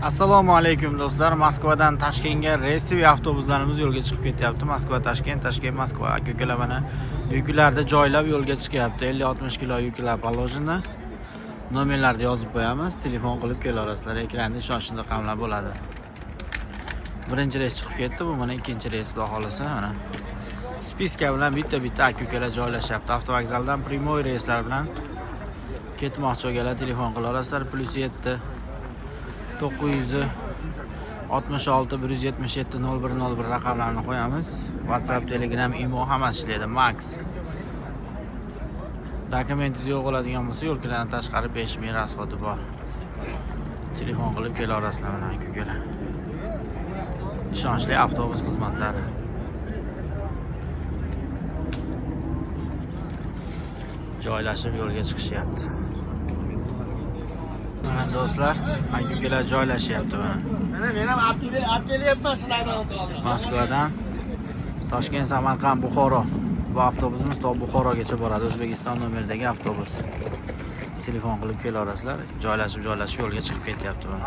Assalomu alaykum, do'stlar. Moskvadan Toshkentga рейсовый avtobuslarimiz yo'lga chiqib ketyapti. Moskva Toshkent, Toshkent Moskva. Aka ukalar mana yuklarni joylab yo'lga chiqyapti. 50-60 kilo yuklar положено. Nomerlarni yozib qo'yamiz. Telefon qilib kelaverasizlar. Ekranda ishonchli raqamlar bo'ladi. Birinchi reys chiqib ketdi. Bu mana ikkinchi reys, xudo xohlasa mana. Списка bilan bitta-bitta aka ukalar joylashyapti. Avtovokzaldan прямой reyslar bilan ketmoqchi bo'lganlar telefon qilaverasizlar. +7 966 177 01 01 raqamlarini qo'yamiz. WhatsApp, Telegram, Imo hammasi ishlaydi. Max. Dokumentingiz yo'q bo'ladigan bo'lsa, yo'l kiradan tashqari 5000 расход i bor. Telefon qilib kelaverasizlar mana, aka ukalar. Ishonchli avtobus xizmatlari. Joylashib yo'lga chiqishyapti. Mana do'stlar, aka ukalar joylashyapti mana. Mana men ham olib kelyapman sizlardan. Moskvadan Toshkent, Samarqand, Buxoro. Bu avtobusimiz to Buxorogacha boradi. O'zbekiston nomeridagi avtobus. Telefon qilib kelaverasizlar. Joylashib, joylashib yo'lga chiqib ketyapti mana.